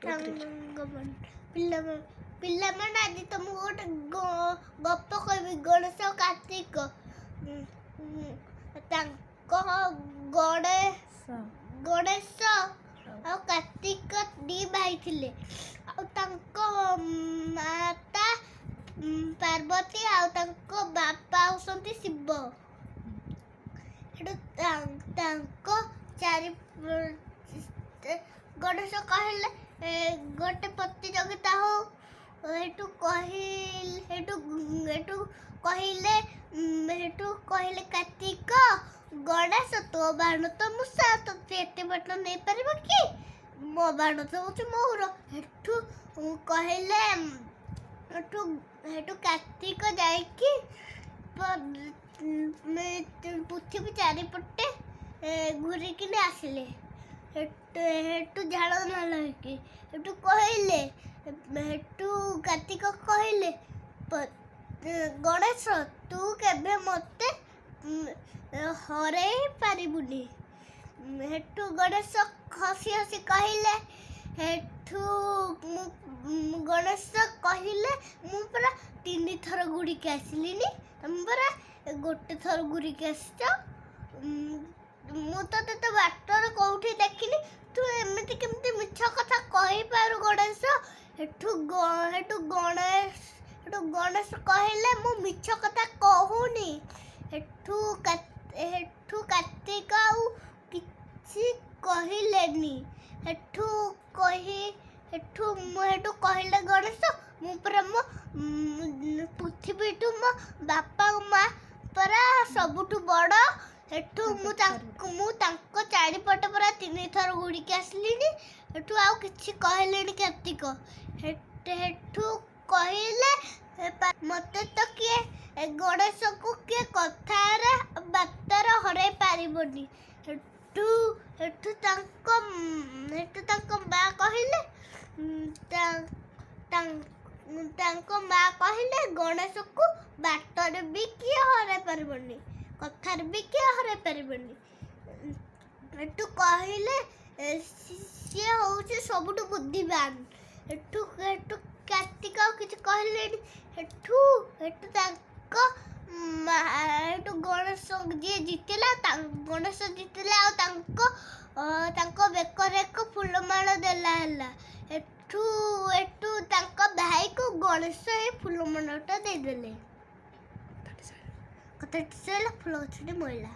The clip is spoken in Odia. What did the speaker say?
ସାଙ୍ଗମାନେ, ପିଲାମାନେ, ପିଲାମାନେ, ଆଜି ତମକୁ ଗୋଟେ ଗପ କହିବି। ଗଣେଶ ଆଉ କାର୍ତ୍ତିକ, ତାଙ୍କ ଗଣେଶ ଆଉ କାର୍ତ୍ତିକ ଦି ଭାଇ ଥିଲେ ଆଉ ତାଙ୍କ ମାତା ପାର୍ବତୀ ଆଉ ତାଙ୍କ ବାପା ହେଉଛନ୍ତି ଶିବ। ସେଠୁ ତାଙ୍କ ଚାରି ଗଣେଶ କହିଲେ, ଗୋଟେ ପ୍ରତିଯୋଗିତା ହଉ। ହେଠୁ କହିଲେ କାର୍ତ୍ତିକ, ଗଣେଶ, ତୋ ବାହନ ତ ମୂଷା, ତୋତେ ଏତେ ବାଟ ନେଇପାରିବ କି? ମୋ ବାହନ ତ ହେଉଛି ମୟୂର। ହେଠୁ କହିଲେ, ହେଠୁ କାର୍ତ୍ତିକ ଯାଇକି ପୃଥିବୀ ଚାରିପଟେ ଘୁରିକିନି ଆସିଲେ। ହେଠୁ ଝାଳ ନାଳ ହେଇକି ହେଠୁ କାର୍ତ୍ତିକ କହିଲେ, ଗଣେଶ, ତୁ କେବେ ମୋତେ ହରେଇ ପାରିବୁନି। ହେଠୁ ଗଣେଶ ହସି ହସି କହିଲେ, ହେଠୁ ମୁଁ ଗଣେଶ କହିଲେ, ମୁଁ ପରା ତିନି ଥର ଘୁରିକି ଆସିଲିନି, ତମେ ପରା ଗୋଟେ ଥର ଘୁରିକି ଆସିଛ। ମୁଁ ତ ତତେ ବାଟରେ କୋଉଠି ଦେଖିନି, ତୁ ଏମିତି କେମିତି ମିଛ କଥା କହିପାରୁ ଗଣେଶ? ହେଠୁ ଗଣେଶ କହିଲେ, ମୁଁ ମିଛ କଥା କହୁନି। ହେଠୁ କାର୍ତ୍ତିକ ଆଉ କିଛି କହିଲେନି। ହେଠୁ କହି ହେଠୁ ମୁଁ ହେଠୁ କହିଲେ ଗଣେଶ, ମୁଁ ପରା ମୋ ପୃଥିବୀଠୁ ମୋ ବାପା ମା ପରା ସବୁଠୁ ବଡ଼। ହେଠୁ ମୁଁ ତାଙ୍କ ଚାରିପଟେ ପରା ତିନି ଥର ଘୁରିକି ଆସିଲିଣି। ହେଠୁ ଆଉ କିଛି କହିଲେନି କାର୍ତ୍ତିକ। ହେଠୁ କହିଲେ, ମତେ ତ କିଏ, ଗଣେଶକୁ କିଏ କଥାରେ ବାର୍ତ୍ତାରେ ହରାଇ ପାରିବନି। ହେଠୁ ତାଙ୍କ ମା କହିଲେ, ତାଙ୍କ ମା କହିଲେ, ଗଣେଶକୁ ବାଟରେ ବି କିଏ ହରାଇ ପାରିବନି, କଥାରେ ବି କିଏ ହରାଇ ପାରିବନି। ହେଠୁ କହିଲେ, ସିଏ ହେଉଛି ସବୁଠୁ ବୁଦ୍ଧିମାନ। ହେଠୁ କାର୍ତ୍ତିକ ଆଉ କିଛି କହିଲେନି। ହେଠୁ ହେଠୁ ତାଙ୍କ ମା ହେଠୁ ଗଣେଶ ଯିଏ ଜିତିଲା, ଗଣେଶ ଜିତିଲା ଆଉ ତାଙ୍କ ବେକରେ ଏକ ଫୁଲମାଳ ଦେଲା ହେଲା। ହେଠୁ ତାଙ୍କ ଭାଇକୁ ଗଣେଶ ଏ ଫୁଲମାଳଟା ଦେଇଦେଲେ। କଥାଟି ସରିଲା। ଫୁଲ ଗଛଟି ମରିଲା।